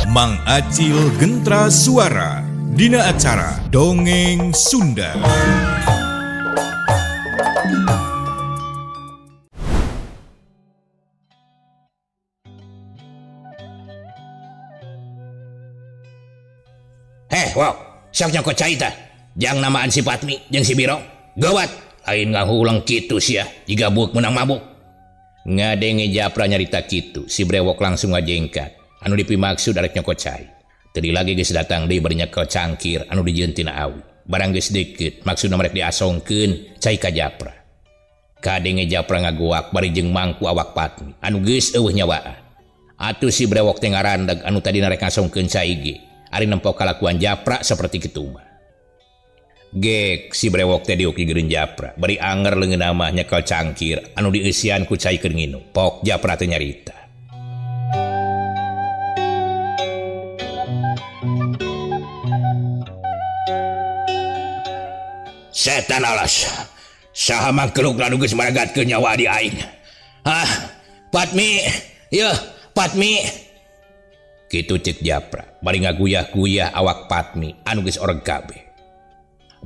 Mang Acil Gentra Suara Dina acara Dongeng Sunda. Heh, wow, sok nyokot cai tah. Jang namaan si Patmi jeung si Biro. Gawat, lain ngahulang kitu sia, jiga buuk menang mabuk. Ngadenge Japra nyarita kitu, si Brewok langsung ngajengkat. Anu dipimaksud arek nyokot cai. Teu lagi geus datang deui bari nyekel cangkir anu dijieun tina awi. Barang geus deukeut, maksudna merek diasongkeun cai ka Japra. Kadenge Japra ngagoak bari jeung mangku awak Patmi anu geus eueuh nyawaan. Atuh si Brewok teh ngarandag anu tadina rek ngasongkeun cai ge. Ari nempo kalakuan Japra seperti kitu mah. Gek si Brewok teh diuk gigireun Japra bari anger leungeunna mah nyekel cangkir anu dieusian ku cai keur nginum. Pok Japra teh nyarita. Setan alas. Saha mangkeluk anu geus maragatkeun nyawa adi aing. Hah, Patmi, yeuh, Patmi. Kitu cek Japra bari ngaguyah-guyah awak Patmi anu geus oreg kabeh.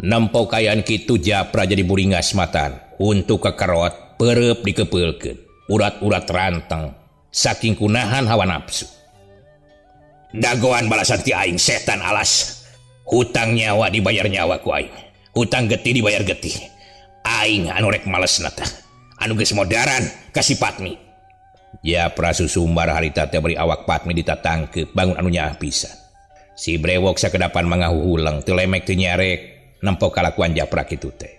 Nempo kaayaan kitu Japra jadi buringas matan, huntu kekerot, peureub dikepeulkeun, urat-urat ranteng saking kunahan hawa nafsu. Dagoan balasan ti aing setan alas. Hutang nyawa dibayar nyawa ku aing. Hutang getih dibayar getih. Aing anu rek malesna tah. Anu geus modaran ka si Patmi. Japra susumbar harita teh bari awak Patmi ditatangkeup bangun anu nyaah pisan. Si Brewok sakedapan mangahuhuleng teu lemek teu nyarek nempo kalakuan Japra kitu teh.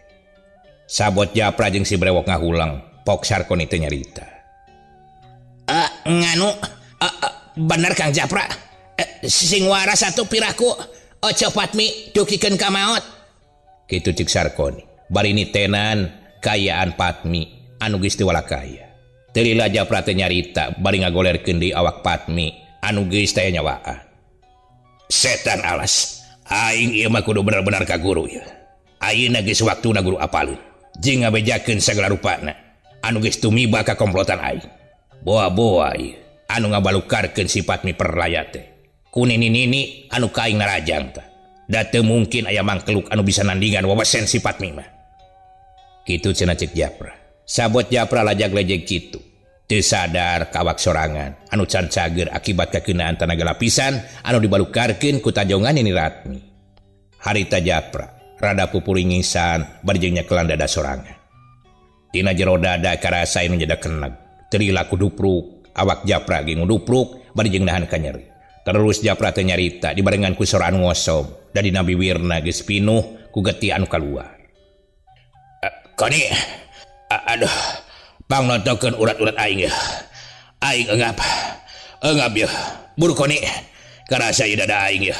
Sabot Japra jeung si Brewok ngahuleng, Pok Sarkoni teh nyarita. Nganu, bener Kang Japra. Sing waras atuh piraku. Ojo Patmi dugikeun ka maot. Kitu cek Sarkoni. Bari nitenan kaayaan Patmi anu geus teu walakaya. Teu lila Japra teh nyarita bari ngagolerkeun deui awak Patmi anu geus taya nyawaan. Setan alas. Aing ieu mah kudu bener-bener ka guru ieu. Ayeuna geus waktuna guru apaleun. Jeung ngabejakeun sagala rupana anu geus tumiba ka komplotan aing. Boa-boa ieu anu ngabalukarkeun si Patmi perlaya teh. Ku nini-nini anu ka aing narajang tah. Da teu mungkin aya mangkeluk anu bisa nandingan wawesen si Patmi mah. Kitu cenah cek Japra. Sabot Japra lajag-lejeg kitu. Teu sadar ka awak sorangan anu can cager akibat kakeunaan tanaga lapisan anu dibalukarkeun ku tajongan Nini Ratmi. Harita Japra rada pupuringisan bari jeung nyekelan dada sorangan. Tina jero dada karasa anu jada keneg. Teu lila kudupruk, awak Japra ge ngudupruk bari jeung nahan kanyeri. Terus Japra teh nyarita dibarengan ku sora anu ngosom da dina biwirna geus pinuh ku getih anu kaluar. Koni, aduh, pangnotokeun urat-urat aing ya. Aing engap. Engap ya. Buru koni, karasa ieu dada aing ya.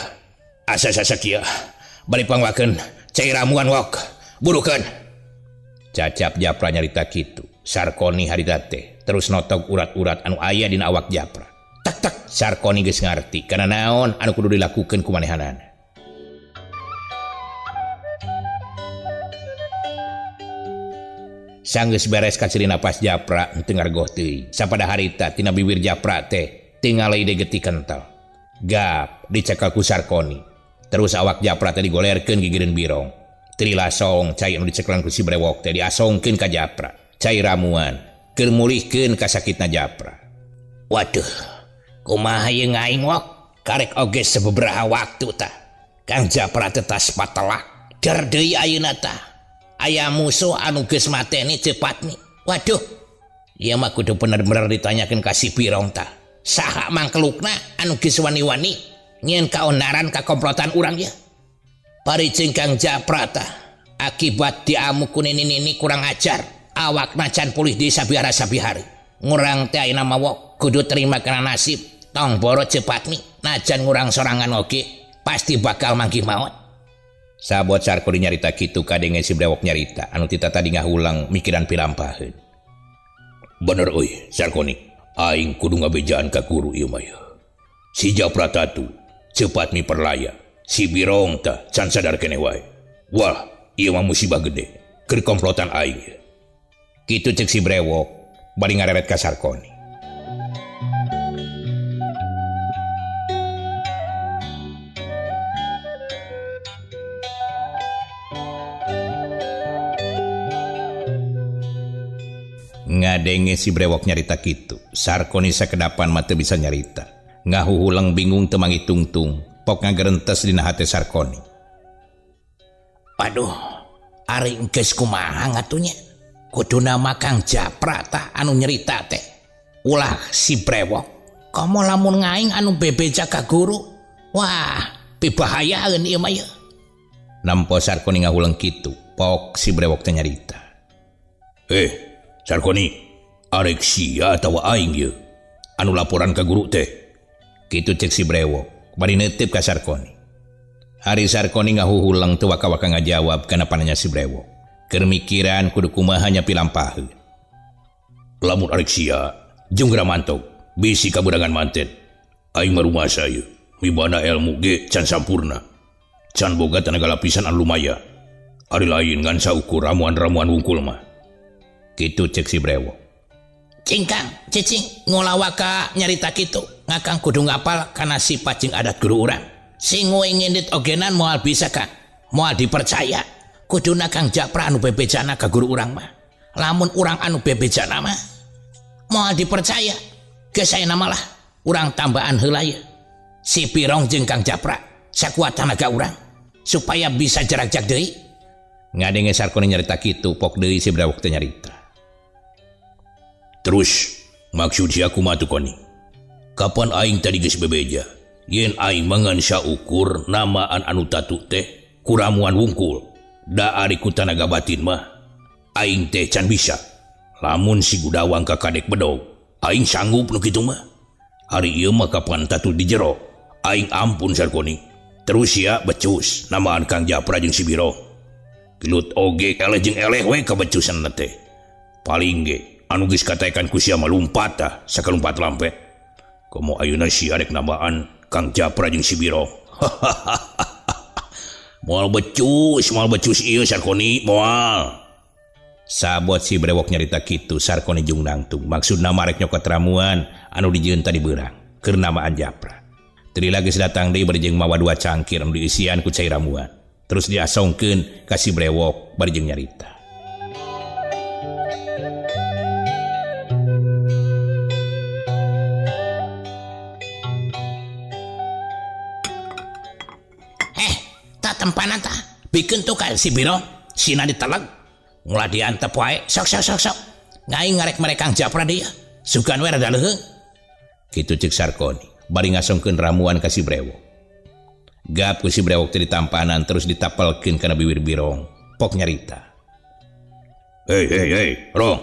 Asa sasakieu. Bari pangwakeun cai ramuan wok. Burukeun. Cacap Japra nyarita kitu. Sarkoni harita teh terus notog urat-urat anu aya dina awak Japra. Tak tak Sarkoni geus ngarti kana naon anu kudu dilakukeun ku manehanana. Sanggeus beres kaciri napas Japra henteu ngargoh teuing. Sapada harita tina bibir Japra teh tingal ide getih kental. Gap dicekel ku Sarkoni. Terus awak Japra teh digolerkeun gigireun birong. Teu lasong cai anu dicekelan ku si Brewok teh diasongkeun ka Japra. Cai ramuan keur mulihkeun kasakitna Japra. Waduh, kumaha ieu ngaing wok? Karek oge sababaraha waktu tah. Kang Japra teh tas patelak. Der deui ayeuna tah. Aya musuh anu geus mateni Ceu Patmi. Waduh, ieu mah kudu bener-bener ditanyakeun ka si Pirong tah. Saha mangkelukna anu geus wani-wani nyieun kaonaran ka komplotan urang ieu. Bari jeung Kang Japra tah akibat diamuk ku nini-nini kurang ajar, awakna can pulih deui sabihara-sabihari. Ngurang teh ayeuna mah wok kudu terima kana nasib. Tong boro Ceu Patmi, najan ngurang sorangan oge pasti bakal manggih maot. Sabot Sarkoni nyarita kitu kadenge si Brewok nyarita anu tita tadi ngahulang mikiran pilampaheun. Bener euy Sarkoni, aing kudu ngabejaan ka guru ieu mah yeuh. Si Japra tatu Ceu Patmi perlaya, si Birong tah can sadar keneh wae. Wah, ieu mah musibah gede keur komplotan aing ieu. Kitu cek si Brewok bari ngareret ka Sarkoni. Ngadenge si Brewok nyarita kitu. Sarkoni sakedapan mah teu bisa nyarita. Ngahuhuleng bingung teu mangitungtung. Pok ngagerentes dina hate Sarkoni. Aduh, ari geus kumaha ngatunya? Kuduna mah Kang Japra tah anu nyerita teh. Ulah si Brewok. Komo lamun ngaing anu bebeja ka guru. Wah, pibahayaeun ieu mah ieu. Nampo Sarkoni ngahuleng kitu, pok si Brewok teh nyarita. Sarkoni, arek sia atawa aing ieu anu laporan ka guru teh. Kitu cek si Brewok, bari neuteup ka Sarkoni. Ari Sarkoni ngahuhuleng teu waka-waka ngajawab kana pananya si Brewok. Keur mikiran kudu kumaha nya pilampaheun. Lamun arek sia jeung geura mantog, bisi kaberangan manten. Aing mah rumasa ieu, mibana ilmu ge can sampurna. Can boga tenaga lapisan anu lumaya. Ari lain ngan saukur ramuan-ramuan wungkul mah. Kitu cek si Brewok. Cingkang, cicing, ngulawaka nyarita kitu. Ngakang kudu ngapal kana sifat jeung adat guru urang. Sing ngindit ogenan moal bisa Kang, moal dipercaya. Kuduna Kang Japra anu bebejana ka guru urang mah. Lamun urang anu bebejana mah moal dipercaya. Geus ayeuna mah lah urang tambahan heula ieu. Si Pirong jeung Kang Japra sakuat tanaga urang supaya bisa jaragjag deui. Ngadenge Sarkoni nyarita kitu, pok deui si Brewok teh nyarita. Terus maksud sia kumaha tuh Koni? Kapan aing tadi geus bebeja? Yen aing mangan saukur namaan anu tatu teh kuramuan wungkul. Da ari ku tanaga batin mah aing teh can bisa. Lamun si Gudawang ka kadek bedog, aing sanggup nu kitu mah. Ari ieu mah kapan tatu di jero? Aing ampun Sarkoni. Terus sia becus namaan Kang Japra jeung si Biro. Gelut oge eleh jeung eleh we kabecusan teh. Paling ge anu geus kataekan ku sia mah lumpat tah sakalumpat lampe. Komo ayeuna sia rek nambaan Kang Japra jeung si Biro. Moal becus ieu Sarkoni moal. Sabot si Brewok nyarita kitu Sarkoni jung nangtung. Maksudna mah rek nyokot ramuan anu dijieun tadi beurang keur namaan Japra. Teu lagi datang deui bari jeung mawa dua cangkir anu diisian ku cai ramuan. Terus diasongkeun ka si Brewok bari jeung nyarita. Tempanan tah bikin tuh ka si Biro sina diteleg ngulah diantep wae sok sok sok sok ngaing ngarek mereka Japra dia sugan we rada leuheung kitu cek Sarkoni bari ngasongkeun ramuan ka si Brewok. Gap ku si Brewok teh ditampanan terus ditapelkeun kana bibir Birong pok nyarita. Hei hei hei Rong,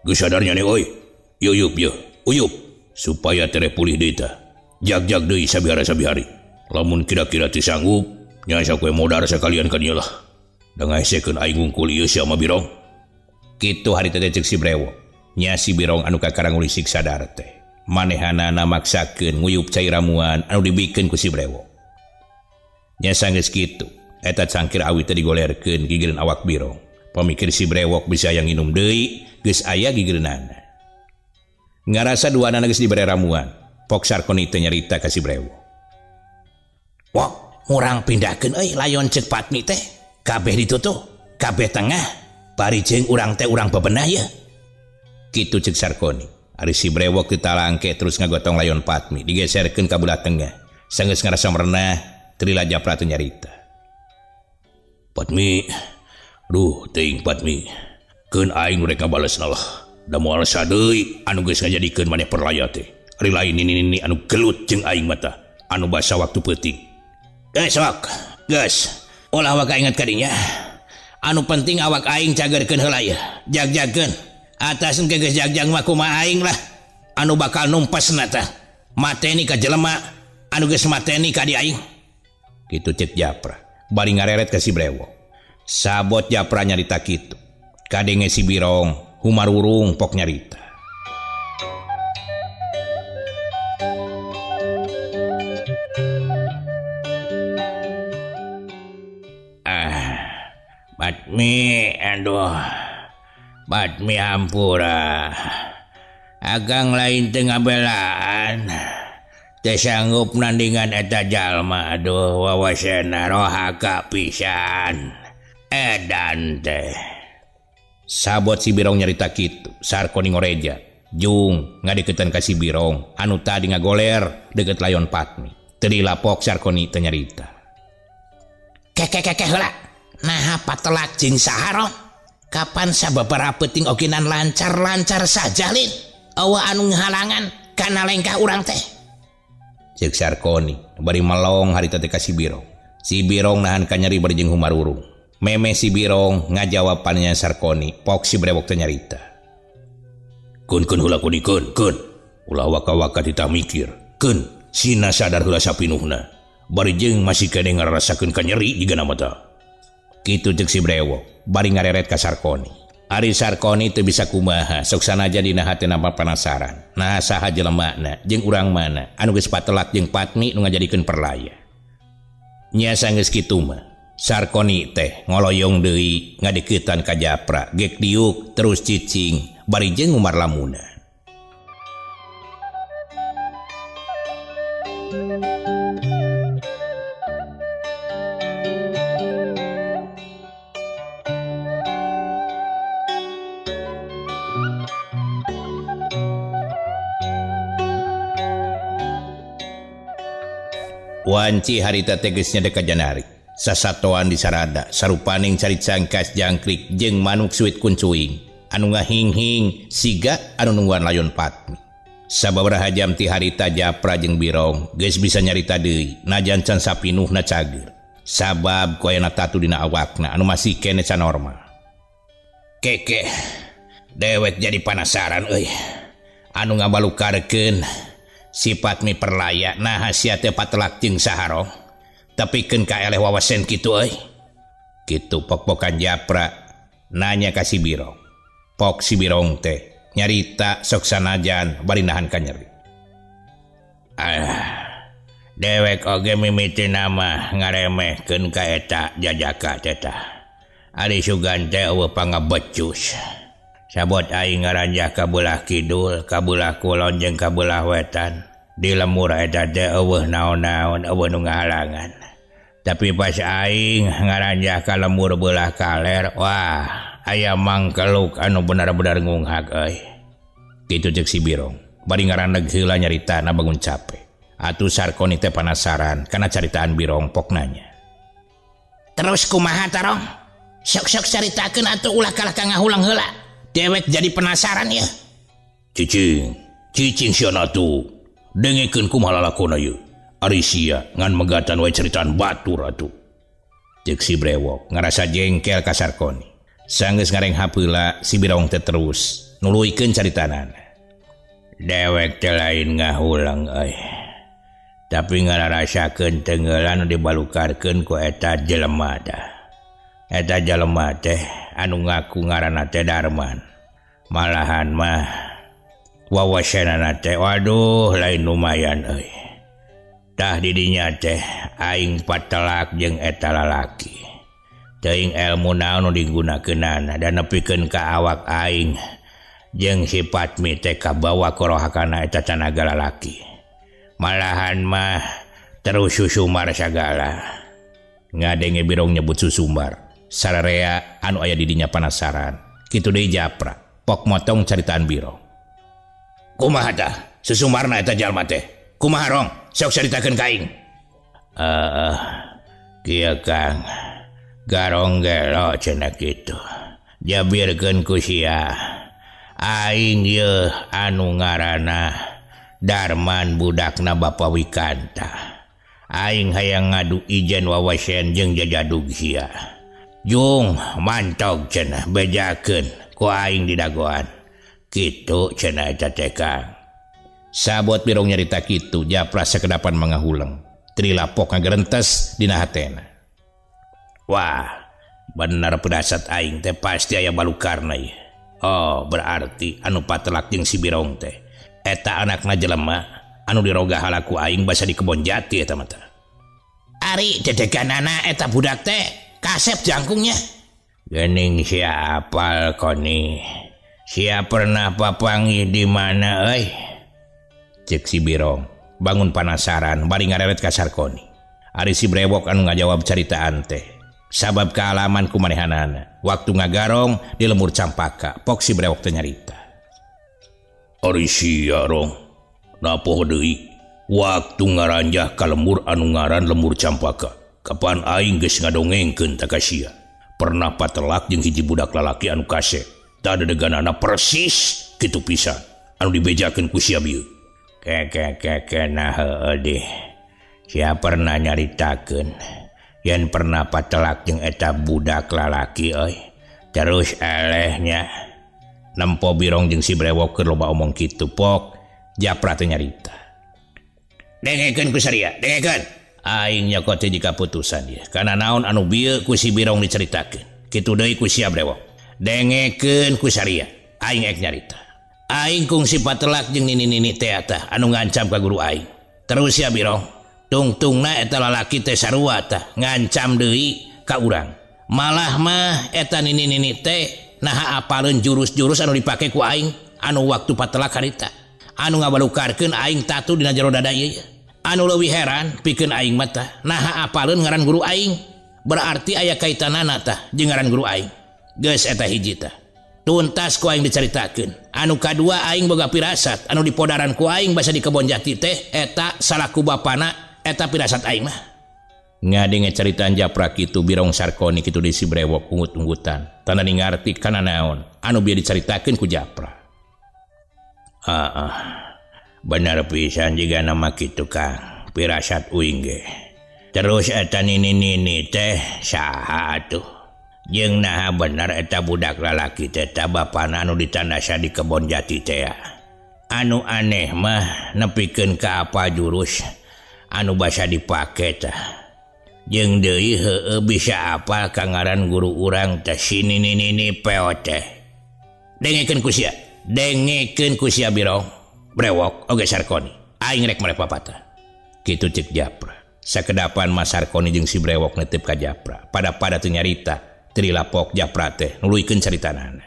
geus sadarnya nih euy, yuyup yeuh uyup supaya tere pulih deui tah, jag-jag deui sabihara-sabihari. Lamun kira-kira teu sanggup nya sok we modar sakalian ka dieu lah. Da ngaesekeun aing ngungkul ieu sia mah Birong. Kitu harita teh cek si Brewok. Nya si Birong anu kakarang ulisik sadar teh. Manehanana maksakeun nguyup cai ramuan anu dibikeun ku si Brewok. Nya sanggeus kitu, eta cangkir awi teh digolerkeun gigireun awak Birong. Pamikir si Brewok bisa aya nginum deui, geus aya gigireunana. Ngarasa duanana geus dibere ramuan, pok Sarkoni teh nyarita ka si Brewok. Wah, urang pindahkeun euy layon ceuk Patmi teh. Kabeh ditutuh, kabeh tengah, bari jeung urang teh urang bebenah ye. Kitu ceuk Sarkoni. Ari si Brewok teu talangke terus ngagotong layon Patmi digeserkeun ka belah tengah. Sanggeus ngarasa merenah, teu Japra teh nyarita. Patmi, duh teuing Patmi. Keun aing nu rek ngabalesna lah. Da moal sadeui anu geus ngajadikeun maneh perlaya teh. Ari lain nini-nini anu gelut jeung aing mah tah, anu basa waktu peuting. Geus sok, geus. Ulah waka inget ka dinya. Anu penting awak aing cagerkeun heula ieu. Jag-jagkeun. Atas engke geus jag-jag mah kumaha aing lah. Anu bakal numpesna tah. Mateni ka jelema anu geus mateni ka di aing. Kitu cek Japra. Bari ngareret ka si Brewok. Sabot Japra nyarita kitu. Kadenge si Birong humarurung pok nyarita. Patmi, aduh, Patmi hampura. Akang lain teu ngabelaan. Teu sanggup nandingan eta jalma, aduh, wawasena rohaka pisan. Edan teh. Sabot si Birong nyarita kitu, Sarkoni ngoreja. Jung ngadeukeutan ka si Birong anu tadi ngagoler deukeut layon Patmi. Teu dilapok Sarkoni teu nyarita. Keke heula. Naha patelak jeung saha Rong? Kapan sababaraha peuting ogenan lancar-lancar saja lin. Eueuh anu ngahalangan kana lengkah urang teh. Ceuk Sarkoni bari melong harita teh ka si Birong. Si Birong nahan kanyeri bari jeung humarurung. Meme si Birong ngajawab pananya Sarkoni, pok si Brewok teh nyarita. Keun keun heula kuni keun keun. Ulah waka-waka titah mikir. Keun sina sadar heula sapinuhna. Bari jeung masih keneh ngarasakeun kanyeri jigana mah tah. Kitu ceuk si Brewok bari ngareret ka Sarkoni. Ari Sarkoni teu bisa kumaha, sok sanajan dina hatena mah panasaran. Nah saha jelemana jeung urang mana anu geus patelak jeung Patmi nu ngajadikeun perlaya. Nya sanggeus kitu mah Sarkoni teh ngoloyong deui ngadeuketan ka Japra, gek diuk terus cicing bari jeung ngumar lamunan. Wanci harita tegesnya deka janari. Sasatoan di sarada, sarupaning cari cangkas jangkrik jeung manuk suit kuncuing. Anu ngahinghing siga anu nungguan layon Patmi. Sababaraha jam ti harita Japra jeung Birong geus bisa nyarita deui, najan can sapinuhna cager. Sabab ku ayana tatu dina awakna anu masih keneh can normal. Keke, dewek jadi panasaran euy. Anu ngabalukarkeun si Patmi perlaya naha sia teh patelak jeung saha Rong. Tepikeun ka eleh wawasen kitu euy. Kitu pok-pokan Japra nanya ka si Birong. Pok si Birong teh nyarita sok sanajan bari nahan ka nyeri. Ah, dewek oge mimiti nama ngaremehkeun ka eta jajaka teh tah. Ari sugan teh eueuh pangabecus. Sabot aing ngaranjah ka beulah kidul, ka beulah kulon jeung ka beulah wetan. Di lemur eta teh eueuh naon-naon, eueuh nu ngahalangan. Tapi pas aing ngaranjah ka lemur beulah kaler, wah, aya mangkeluk anu benar-benar ngunghak euy. Kitu ceuk si Birong. Bari ngaraneg heula nyaritana bangun cape. Atuh Sarkoni teh panasaran kana caritaan Birong pok nanya. Terus kumaha ta Rong? Sok-sok caritakeun atuh ulah kalah ka ngahulang heula. Dewek jadi penasaran ya. Cicing, cicing sia atuh. Dengekeun kumaha lalakona ieu. Ari sia ngan megatan wae ceritaan batur atuh. Ceuk si Brewok ngarasa jengkel ka Sarkoni. Sanggeus ngarenghap heula si Birong teh terus nuluykeun caritanana. Dewek teh lain ngahulang euy. Tapi ngararasakeun tenggelan nu dibalukarkeun ku eta jelema tah. Eta jelema teh anu ngaku ngaranna teh Darman. Malahan mah wawasanana teh waduh lain lumayan euy. Tah didinya teh aing patelak jeung eta lalaki. Teuing elmu naon nu digunakeunana dan nepikeun ka awak aing jeung si Patmi teh kabawa korohakana eta tanaga lalaki. Malahan mah terus susumar sagala. Ngadenge Birong nyebut susumar. Sararea anu aya di dinya panasaran. Kitu deui Japra, pok motong caritaan Birong. Kumaha tah susumarna eta jalma teh? Kumaha Rong? Sok caritakeun ka aing. Kieu Kang. Garong gelo cenah kitu. Jabirkeun ku sia. Aing yeuh anu ngaranna Darman budakna Bapa Wikanta. Aing hayang ngadu ijen wawasen jeung jajadug sia. Jung mantog cenah bejakeun ku aing didagoan. Kitu cenah eta teh Kang. Sabot Birong nyarita kitu Japra sakedapan mangahuleng. Trilapok ngagerentes dina hatena. Wah, bener pedasat aing teh pasti aya balukarna ieu. Oh, berarti anu patelak jeung si Birong teh eta anakna jelema anu diroga halaku aing basa di kebon jati eta mah tah. Ari dedeganana eta budak teh kasep jangkungnya. Gening sia apal koni. Sia pernah papanggih di mana euy? Ceuk si Birong bangun panasaran bari ngareret ka Sarkoni. Ari si Brewok anu ngajawab caritaan teh. Sabab kaalaman ku manehanana waktu ngagarong di lembur Campaka pok si Brewok teh nyarita. Ari sia rong napoh deui waktu ngaranjah ka lembur anu ngaran lembur Campaka. Kapan aing geus ngadongengkeun ta ka sia. Pernah patelak jeung hiji budak lalaki anu kasep. Tah dedeganana persis kitu pisan anu dibejakeun ku sia bieu. Keke nah heueuh deh. Sia pernah nyaritakeun yen pernah patelak jeung eta budak lalaki euy. Terus elehnya nempo Birong jeung si Brewok keur loba omong kitu pok Japra teh nyarita. Dengekeun ku saria, dengekeun. Aing nyokot teh jika putusan ieu. Kana naon anu bieu ku si Birong dicaritakeun. Kitu deui ku sia Brewok. Dengekeun ku saria, aing ek nyarita. Aing kungsi patelak jeung nini-nini teh tah anu ngancam ka guru aing. Terus sia Birong, tungtungna eta lalaki teh sarua tah ngancam deui ka urang. Malah mah eta nini-nini teh naha apaleun jurus-jurus anu dipake ku aing anu waktu patelak harita. Anu ngabalukarkeun aing tatu dina jero dada ieu. Anu leuwih heran pikeun aing mah tah naha apaleun ngaran guru aing. Berarti aya kaitanana tah jeung ngaran guru aing. Geus eta hiji tah. Tuntas ku aing dicaritakeun. Anu kadua aing boga pirasat anu dipodaran ku aing basa di kebon jati teh eta salaku bapana eta pirasat aing mah. Ngadenge caritaan Japra kitu Birong Sarkoni kitu di si Brewok ungut-unggutan. Tanda ngarti kana naon anu bieu dicaritakeun ku Japra. Ah, bener pisan jiga nama kitu Kang. Pirasat uing ge. Terus eta nini-nini teh saha atuh? Jeung naha bener eta budak lalaki teh ta bapana anu ditandasa di kebon jati teh. Anu aneh mah nepikeun ka apa jurus anu basa dipake tah. Jeung deui heueuh bisa apal ka ngaran guru urang teh si nini-nini peo teh. Dengekeun ku sia. Dengekeun ku sia Birong, Brewok oge Sarkoni. Aing rek mere papatah. Kitu ceuk Japra. Sakedapan mah Sarkoni jeung si Brewok netep ka Japra. Pada-pada teu nyarita. Teu dilapok Japra teh nuluykeun caritanana.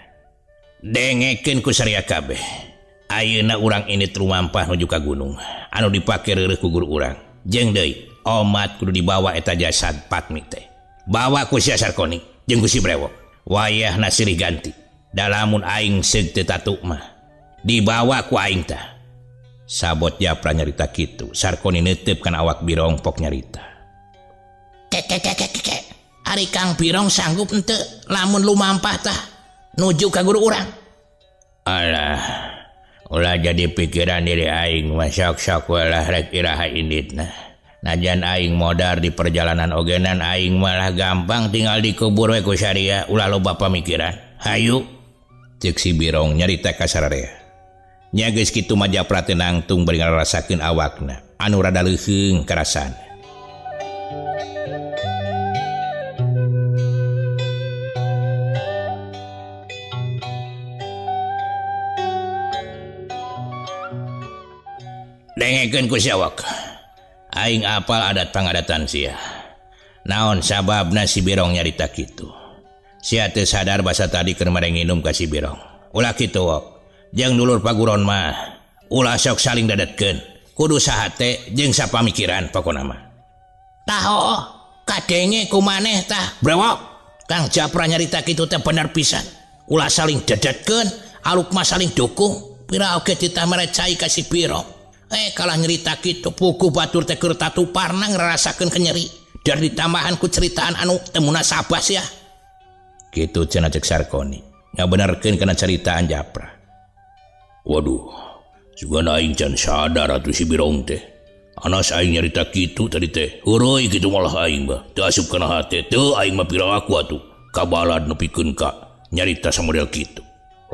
Dengekeun ku saria kabeh. Ayeuna urang ini rumampah nuju ka gunung anu dipake reureuh ku guru urang. Jeung deui omat kudu dibawa eta jasad Patmi teh. Bawa ku sia Sarkoni jeung ku si Brewok. Wayahna silih ganti. Dalamun aing seug teu tatu mah dibawa ku aing tah. Sabot Japra nyarita kitu. Sarkoni neuteup kana awak Birong pok nyarita. Kekekekeke. Ari Kang Birong sanggup henteu lamun lumampah tah nuju ka guru urang. Alah, ulah jadi pikiran diri aing mah sok-sok we lah rek iraha inditna. Najan aing modar di perjalanan ogenan aing malah gampang tinggal dikubur we ku saria ulah loba pamikiran. Hayu ceuk si Birong nyarita ka sararea. Nya geus kitu mah Japra teh nangtung bari ngarasakeun awakna anu rada leuheung karasana. Dengekeun ku sia wak. Aing apal adat pangadatan sia. Naon sababna si Birong nyarita kitu. Sia teu sadar basa tadi keur mere nginum ka si Birong. Ulah kitu wak. Jeung dulur paguron mah ulah sok saling dadetkeun. Kudu sahate jeung sapamikiran pokona mah. Tah hooh, kadenge ku maneh tah Brewok. Kang Japra nyarita kitu teh bener pisan. Ulah saling dedetkeun, aluk mah saling dukung. Pira oge titah mere cai ka si Birong. Kalah nyerita kitu puguh batur teh keur tatuparna ngrarasakeun kenyeri. Dar ditambahan ku ceritaan anu teu munasabah sia. Kitu cenah ceuk Sarkoni. Ngabenerkeun kana ceritaan Japra. Waduh, sugana aing can sadar atuh si Birong teh. Anas aing nyarita kitu tadi teh. Heureui kitu malah aing mah. Teu asup kana hate, teu aing mah pira aku atuh. Kabalad nepikeun ka nyarita samodel kitu.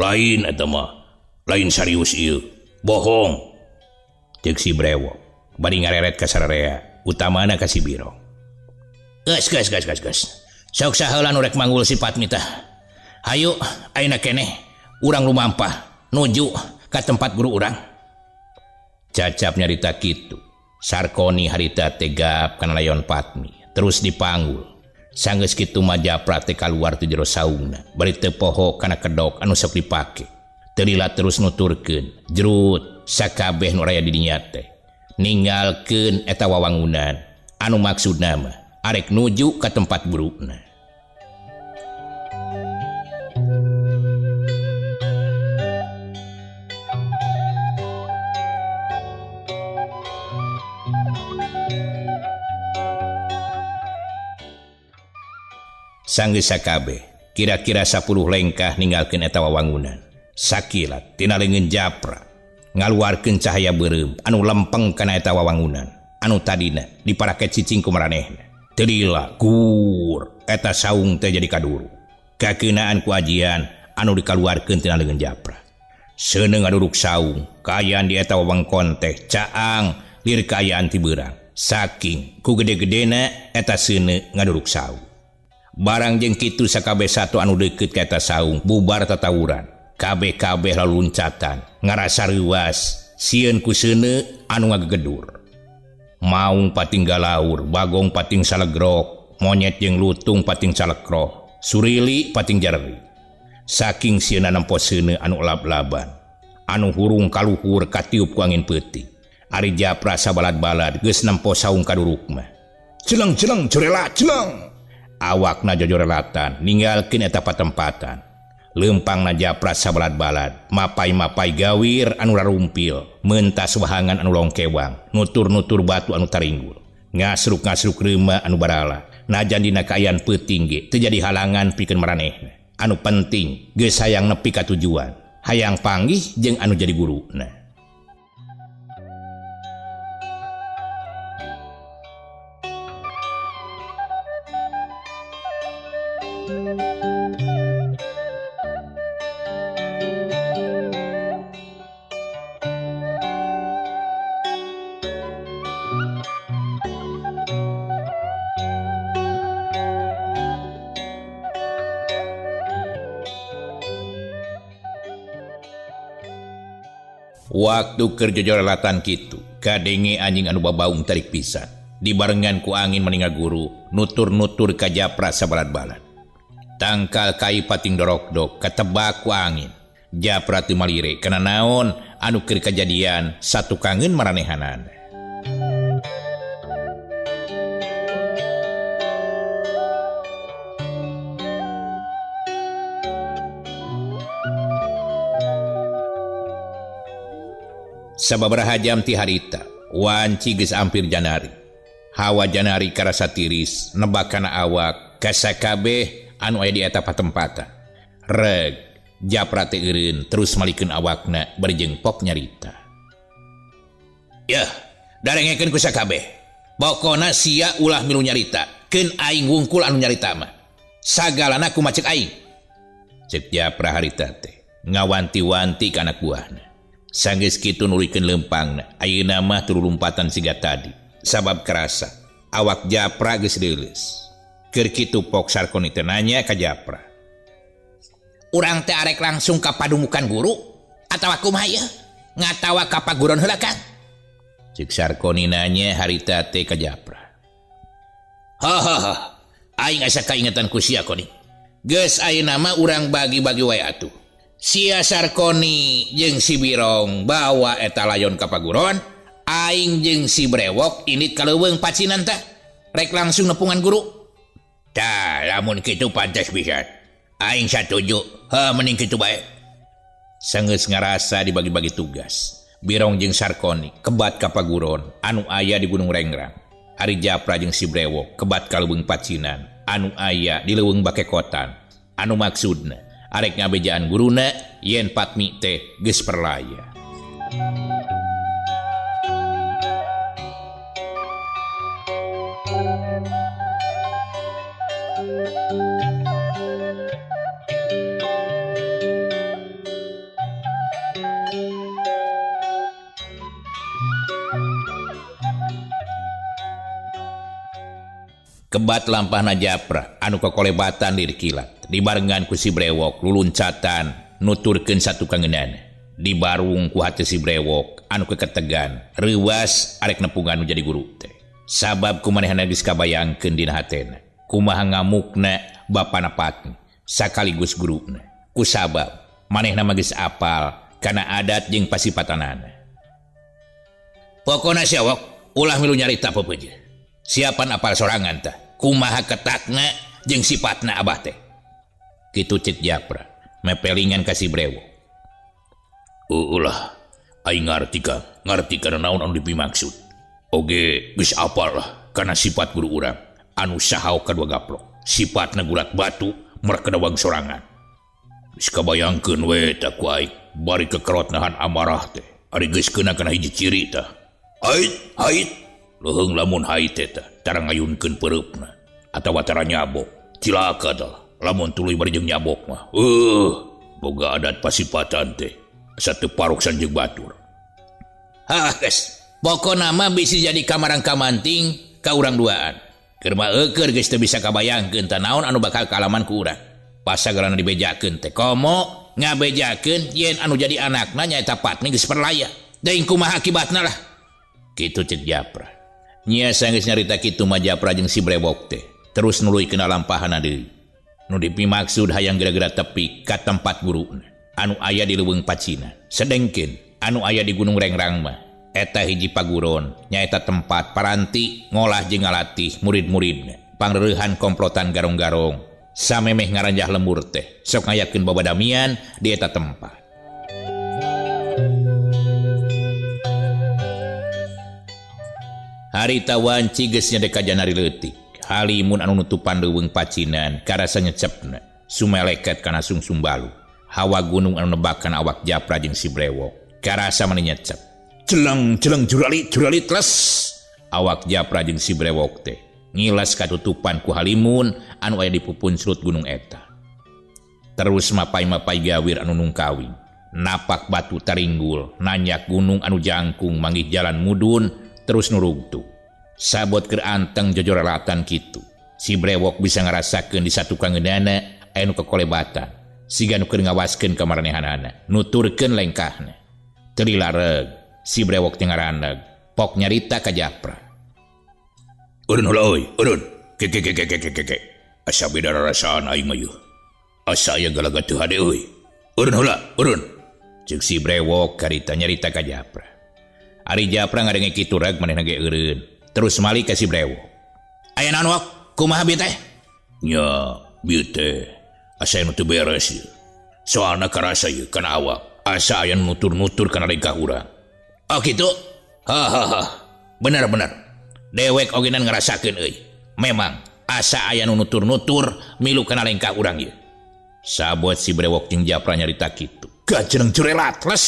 Lain eta mah. Lain serius ieu. Bohong. Ceuk si Brewok bari ngareret ka sararea, utamana ka si Birong. Geus geus geus geus geus. Sok saheula nu rek manggul si Patmi tah. Hayu ayeuna keneh urang lumampah nuju ka tempat guru urang. Cacap nyarita kitu. Sarkoni harita teh gap kana layon Patmi, terus dipanggul. Sanggeus kitu mah Japra teh kaluar ti jero saungna, bari teu poho kana kedok anu sok dipake. Teu lila terus nuturkeun, jerut sakabeh nu raya di dinya teh. Ninggalkeun eta wawangunan anu maksudna mah arek nuju ka tempat guruna. Sanggeus sakabeh kira-kira 10 lengkah ninggalkeun eta wawangunan. Sakilat tina leungeun Japra ngaluarkeun cahaya beureum anu lempeng kana eta wawangunan anu tadina diparake cicing ku maranehna. Teu lila gur eta saung teh jadi kaduru. Kakeunaan ku ajian anu dikaluarkeun tina leungeun Japra. Seuneu ngaduruk saung kaayaan di eta wewengkon teh caang lir kaayaan ti beurang. Saking ku gede-gedena eta seuneu ngaduruk saung. Barang jeung kitu sakabeh sato anu deukeut ka eta saung bubar tatawuran. Kabeh-kabeh laluncatan ngarasa reuas sieun ku seuneu anu ngagegedur. Maung pating galaur, bagong pating salegrok, monyet jeung lutung pating salekroh, surili pating jareri. Saking sieunna nempo seuneu anu lab-laban, anu hurung kaluhur katiup ku angin peuting. Ari Japra sabalad-balad geus nempo saung kaduruk mah. Celeng-celeng curela celeng. Awakna jojorelatan ninggalkeun eta patempatan. Leumpangna Japra sabalad-balad, mapai-mapai gawir anu rarumpil, mentas wahangan anu longkewang, nutur-nutur batu anu taringgul, ngasruk-ngasruk reuma anu barala. Najan dina kaayaan peuting ge teu jadi halangan pikeun maranehna. Anu penting geus hayang nepi ka tujuan, hayang panggih jeung anu jadi guruna. Waktu keur jojorelatan kitu, kadenge anjing anu babaung tarik pisan. Dibarengan ku angin maninga guru, nutur-nutur ka Japra sabalad-balad. Tangkal kai pating dorokdok, katebak ku angin. Japra teu malire kana naon anu keur kajadian satukangeun maranehanana. Sababaraha jam ti harita, wanci geus ampir janari. Hawa janari karasa tiris, nebak kana awak, kasakabeh anu aya di eta patempatan. Reg, Japra teh eureun terus malikeun awakna bari jeung pok nyarita. Yeuh, darengekeun ku sakabeh. Pokona sia ulah milu nyarita, keun aing wungkul anu nyarita mah. Sagalana kumaha ceuk aing. Ceuk Japra harita teh ngawanti-wanti ka anak buahna. Sanggeus kitu nuluykeun leumpangna, ayeuna mah teu lulumpatan siga tadi. Sabab karasa awak Japra geus leuleus. Keur kitu pok Sarkoni teh nanya ka Japra. Urang teh arek langsung ka padumukan guru atawa kumaha ieu? Ngatawa ka paguron heula Kang? Ceuk Sarkoni nanya harita teh ka Japra. Hahaha, aing asa kaingetan ku sia Koni. Geus ayeuna mah urang bagi-bagi wae atuh. Sia Sarkoni jeung si Birong bawa eta layon ka paguron, aing jeung si Brewok indit ka leuweung pacinan teh. Rek langsung nepungan guru. Tah, lamun kitu pantes pisan. Aing satuju, heuh mending kitu bae. Sanggeus ngarasa dibagi-bagi tugas. Birong jeung Sarkoni kebat ka paguron anu aya di Gunung Rengrang. Ari Japra jeung si Brewok kebat ka leuweung pacinan anu aya di leuweung Bakekotan. Anu maksudna arek ngabejaan guruna yen Patmi teh geus perlaya. Kebat lampahna Japra anu kokolebatan lir kilat dibarengan ku si Brewok luluncatan nuturkeun satukangeunana. Dibarung ku hate si Brewok anu keketegan reuas arek nepungan nu jadi guru teh. Sabab kumanehna geus kabayangkeun dina hatena kumaha ngamukna bapana Patmi sakaligus guruna. Kusabab manehna mah geus apal kana adat jeung pasipatanana. Pokona sia Wok ulah milu nyarita pepeje. Siapan apal sorangan tah kumaha ketatna jeung sipatna abah teh. Kitu ceuk Japra mepelingan ka si Brewok. Ulah aing ngarti Kang, ngarti kana naon anu dipimaksud. Oge geus apal lah kana sifat guru urang anu sahaok kadua gaplok. Sipatna gulat batu merkedawang sorangan. Geus kabayangkeun we tah ku aing bari kekerot nahan amarah teh. Ari geus keuna kana hiji ciri tah. Hait, hait. Leuheung lamun hait teh tah tara ngayunkeun peureupna atawa tara nyabok. Cilaka tah lamun tuluy bari jeung nyabok mah. Boga adat pasipatan teh asa teu paruksan jeung batur. Hah geus, pokona mah bisi jadi kamarang kamanting ka urang duaan. Keur mah eukeun geus teu bisa kabayangkeun tah naon anu bakal kaalaman ku urang. Pasagalana dibejakeun teh komo ngabejakeun yen anu jadi anakna nyaeta Patmi geus perlaya. Deung kumaha akibatna lah. Kitu cek Japra. Nya sanggeus nyarita kitu mah Japra jeung si Brewok teh terus nuluy kana lampahana deui. Nu dipimaksud hayang geura-geura tepi ka tempat guruna anu aya di leuweung Pacina. Sedengkeun anu aya di Gunung Rengrang mah eta hiji paguron nyaeta tempat paranti ngolah jeung ngalatih murid-muridna pangreuhan komplotan garong-garong. Samemeh ngaranjah lembur teh sok ngayakeun babadamian di eta tempat. Harita wanci geus nyadek ka janari leutik. Halimun anu nutupan leuweung Pacinan karasa nyecepna sumeleket kana sungsum balu. Hawa gunung anu nebakan awak Japra jeung si Brewok karasa mani nyecep. Celeng-celeng jurali jurali tles. Awak Japra jeung si Brewok teh ngilas katutupan ku halimun anu aya di pupun surut gunung eta. Terus mapai-mapai gawir anu nungkawing, napak batu taringgul, nanyak gunung anu jangkung manggih jalan mudun terus nurugtu. Sabot keur anteng jojoralatan kitu. Si Brewok bisa ngarasakeun di satukangeunana aya nu kekolebatan, siga nu keur ngawaskeun ka maranehanana, nuturkeun lengkahna. Teu dilareg, si Brewok teh ngaraneg, pok nyarita ka Japra. Urun heula euy, urun. Ke ke ke ke ke ke. Asa beda rarasaan aing mah yeuh. Asa aya galaga teu hade euy. Urun heula, urun. Ceuk si Brewok karita nyarita ka Japra. Ari Japra ngadenge kitu reg manehna ge eureun. Terus malik ka si Brewok. Aya naon wak? Kumaha bieu teh? Nya, bieu teh asa anu teu beres ieu. Soalna karasa ieu kana awak. Asa aya nu nutur-nutur kana lengkah urang. Oh kitu? Ha ha ha. Bener bener. Dewek ogenan ngarasakeun euy. Memang asa aya nu nutur-nutur milu kana lengkah urang ieu. Sabot si Brewok jeung Japra nyarita kitu. Gajeleng jurelat les.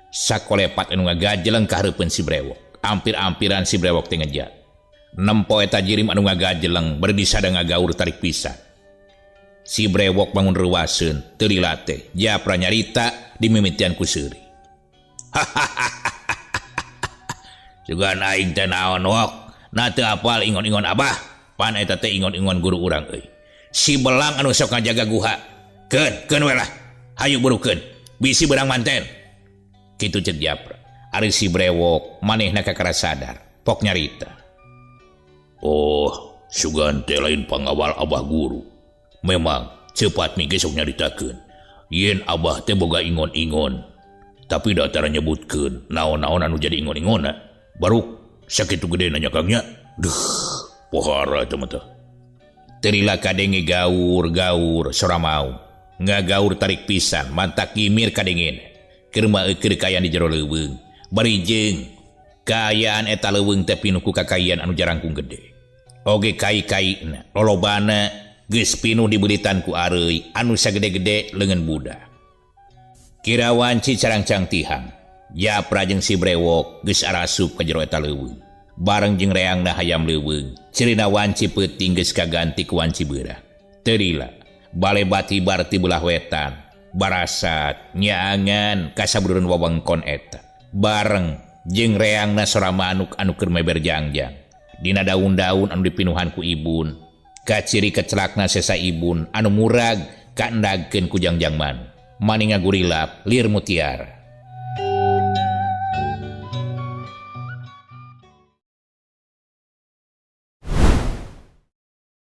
Sakolepat anu ngagajeleng ka hareupeun si Brewok. Ampir-ampiran si Brewok teh ngejat. Nempo eta jirim anu ngagajeleng bari disada ngagaur tarik pisan. Si Brewok bangun reuwaseun teu lila teh. Japra nyarita dimimitian ku seuri. Hahaha. Sugan aing teh naon wok, na teu apal ingon-ingon abah, pan eta teh ingon-ingon guru urang euy. Si belang anu sok ngajaga guha. Keun, keun we lah. Hayu burukeun. Bisi beurang manten. Kitu ceuk Japra. Ari si Brewok manehna kakara sadar, pok nyarita. Oh, sugan teh lain pangawal abah guru. Memang cepat mi ge sok nyaritakeun. Yen abah teh boga ingon-ingon. Tapi da tara nyebutkeun naon-naon anu jadi ingon-ingonna. Baru sakitu gede nanya kangnya. Duh, pohara eta mah teh. Terila kadenge gaur-gaur sora mau. Ngagaur tarik pisan, mantak gimir kadengena. Keur mah eukeun kaayaan di jero leuweung. Bari jeung kaayaan eta leuweung teh pinuh ku kakaian anu jarangkung gede. Oge kai-kaina, lolobana geus pinuh dibeulitan ku areuy anu sagede-gede leungeun budak. Kira wanci carangcang tihang. Japra jeung si Brewok geus arasup ka jero eta leuweung. Bareng jeung reangna hayam leuweung, cirina wanci peuting geus kaganti ku wanci beurang. Teu lila, bale batibar ti belah wetan, barasat nyaangan ka saburureun wewengkon eta. Bareng jeung reangna sora manuk anu keur meber jangjang. Dina daun-daun anu dipinuhan ku ibun, kaciri kecelakna sesa ibun anu murag kaendagkeun ku jangjang manuk. Maninga gurilap lir mutiara.